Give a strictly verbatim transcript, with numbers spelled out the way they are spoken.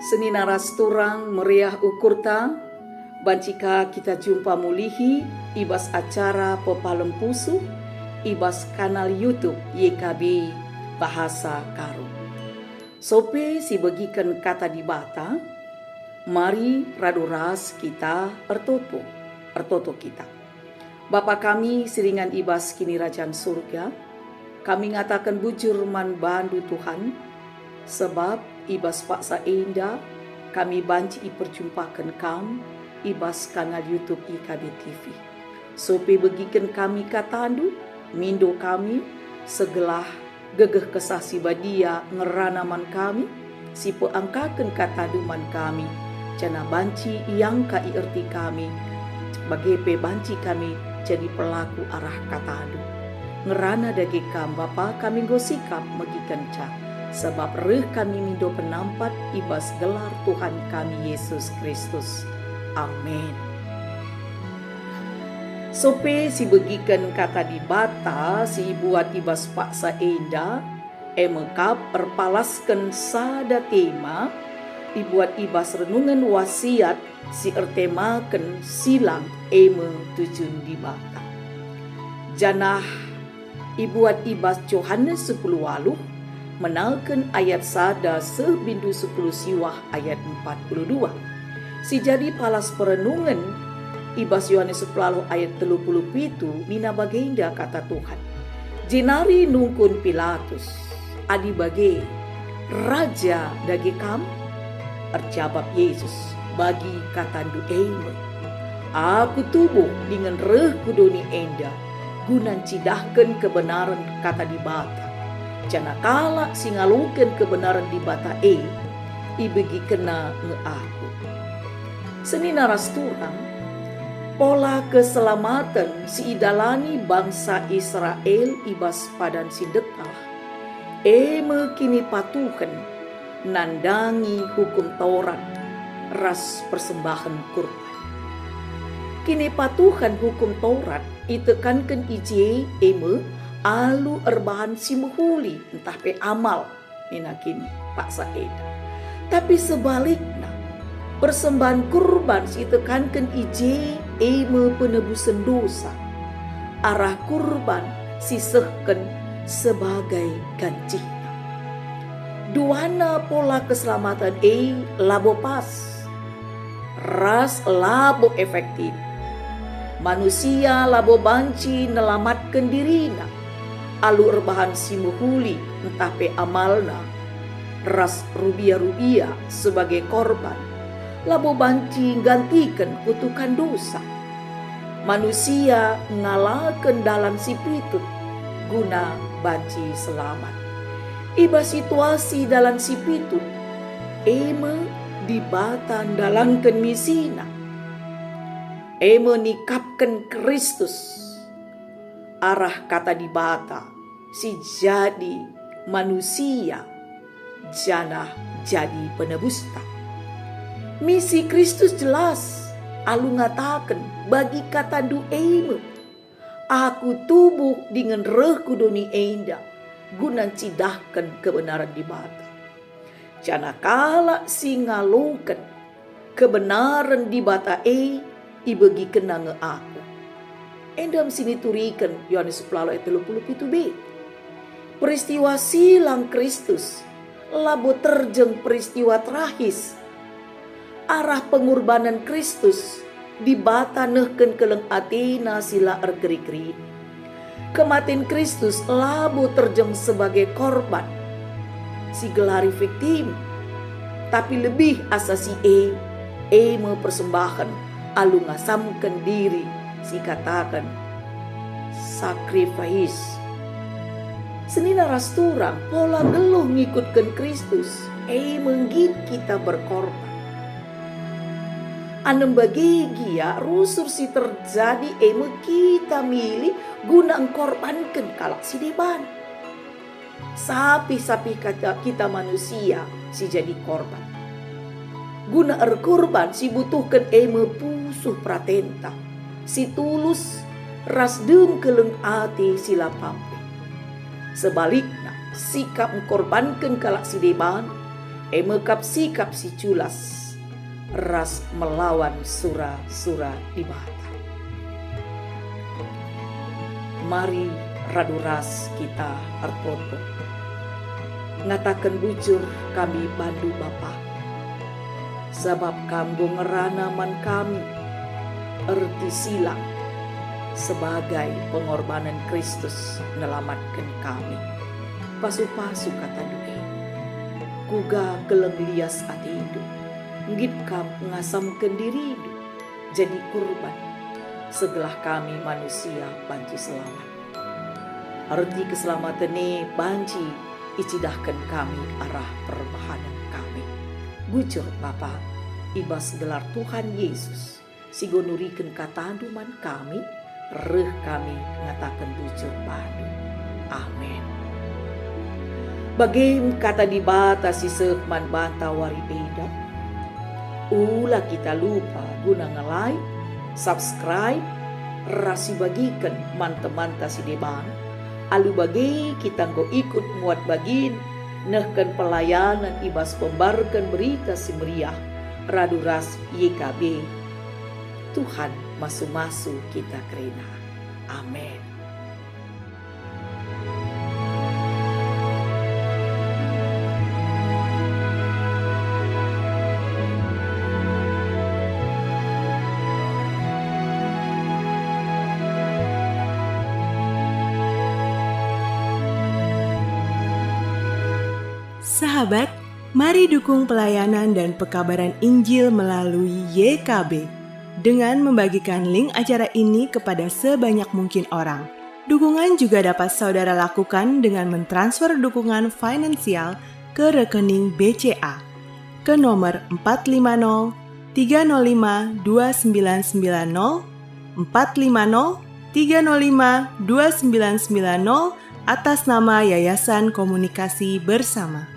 Senina ras turang meriah ukurta, banci ka kita jumpa mulihi i bas acara Pepalem Pusuh i bas kanal YouTube Y K B Bahasa Karo. Sope si begiken Kata Dibata, mari radu ras kita ertoto, ertoto kita. Bapa kami si ringan i bas Kinirajan Surga, kami ngataken bujur man baNdu, Tuhan, sebab i bas paksa enda kami banci iperjumpaken Kam i bas kanal YouTube Y K B T V. Sope begiken kami KataNdu, mindo kami, segelah gegeh Kesah Si Badia ngerana man kami, si peangkaken KataNdu man kami, janah banci iangka ierti kami, bage pe banci kami jadi pelaku arah KataNdu. Ngerana dage Kam, Bapa, kami enggo sikap megikenca, sabap reh kami mindo penampat i bas gelar Tuhan kami, Yesus Kristus. Amin. Sope si begiken Kata Dibata si ibuat i bas paksa enda, e me kap erpalasken sada tema ibuat i bas renungen wasiat si ertemaken silang, e me tujun Dibata. Janah ibuat i bas Johanes sepuluh waluh, menaken ayat sada seh bindu sepuluh siwah ayat empat puluh dua. Si jadi palas perenungen i bas Johanes sepuluh waluh ayat telu puluh pitu, nina bagenda Kata Tuhan, "Jenari nungkun Pilatus, 'Adi bage, raja dage Kam?' Erjabap Jesus, 'Bagi katandu e me. Aku tubuh dingen reh ku doni enda guna ncidahken kebenaren Kata Dibata, janah kalak si ngaloken kebenaren Dibata e, ibegikenna nge Aku.'" Senina ras turang, pola keselamaten si idalani bangsa Israel i bas padan si ndekah, e me kinipatuhen nandangi Hukum Taurat ras persembahen kurban. Kinipatuhen Hukum Taurat itekanken i je e me alu erbahan si mehuli ntah pe amal, nina kin paksa enda. Tapi sebalikna, persembahen kurban si itekanken i je e me penebusen dosa, arah kurban si sehken sebagai gancihna. Duana pola keselamaten e labo pas ras labo efektif. Manusia labo banci nelamatken dirina alu erbahan si mehuli ntah pe amalna ras rubia-rubia sebagai korban, labo banci nggantiken kutukan dosa. Manusia ngalaken dalan si pitut guna banci selamat. I bas situasi dalan si pitut, e me Dibata ndalanken misiNa, e me nikapken Kristus arah Kata Dibata si jadi manusia janah jadi penebusta. Misi Kristus jelas alu ngataken, "Bagi katandu e me, Aku tubuh dingen reh ku doni enda guna ncidahken kebenaren Dibata." Janah kalak si ngaloken kebenaren Dibata e ibegikenna nge Aku. Enda me si nituriken Yohanes sepuluh ayat telu puluh pitu b. Peristiwa silang Kristus labo terjeng peristiwa terahis. Arah pengurbanen Kristus, Dibata nehken keleng ateNa si la erkeri-kerin. Kematen Kristus labo terjeng sebagai korban si gelari viktim, tapi lebih asa si e, e me persembahen alu ngasamken diri, si kataken sacrifice. Senina ras turang, pola nggeluh ngikutken Kristus, e me nggit kita berkorban. Anem bage gia rusur si terjadi e me kita milih guna engkorbanken kalak si deban. Sapih-sapih kata kita manusia si jadi korban. Guna erkorban si butuhken e me pusuh peratenta, si tulus, ras dem keleng ate si la pampe. Sebalikna, sikap engkorbanken kalak si deban e me kap sikap si culas ras melawan sura-sura Dibata. Mari radu ras kita ertoto. Ngataken bujur kami bandu, Bapa, sabap Kam enggo ngerana man kami erti silang sebagai pengorbanen Kristus nelamatken kami. Pasu-pasu katandu e. Kuga keleng lias atendu, nggit Kam ngasamken dirindu jadi kurban, segelah kami manusia banci selamat. Erti keselamaten e banci icidahken kami arah perbahanen kami. Bujur, Bapa, i bas gelar Tuhan Yesus, si enggo nuriken katandu man kami, reh kami ngataken bujur bandu. Amin. Bage me kata Dibata si seh man banta wari enda. Ula kita lupa guna nge-like, subscribe, ras ibagiken man temanta si deban. Alu bage kita enggo ikut muat bagin nehken pelayanan i bas pembarken Berita Si Meriah radu ras Y K B. Tuhan masu-masu kita kerina. Amin. Sahabat, mari dukung pelayanan dan pekabaran Injil melalui Y K B dengan membagikan link acara ini kepada sebanyak mungkin orang. Dukungan juga dapat saudara lakukan dengan mentransfer dukungan finansial ke rekening B C A ke nomor empat lima nol tiga nol lima dua sembilan sembilan nol, empat lima nol tiga nol lima dua sembilan sembilan nol, atas nama Yayasan Komunikasi Bersama.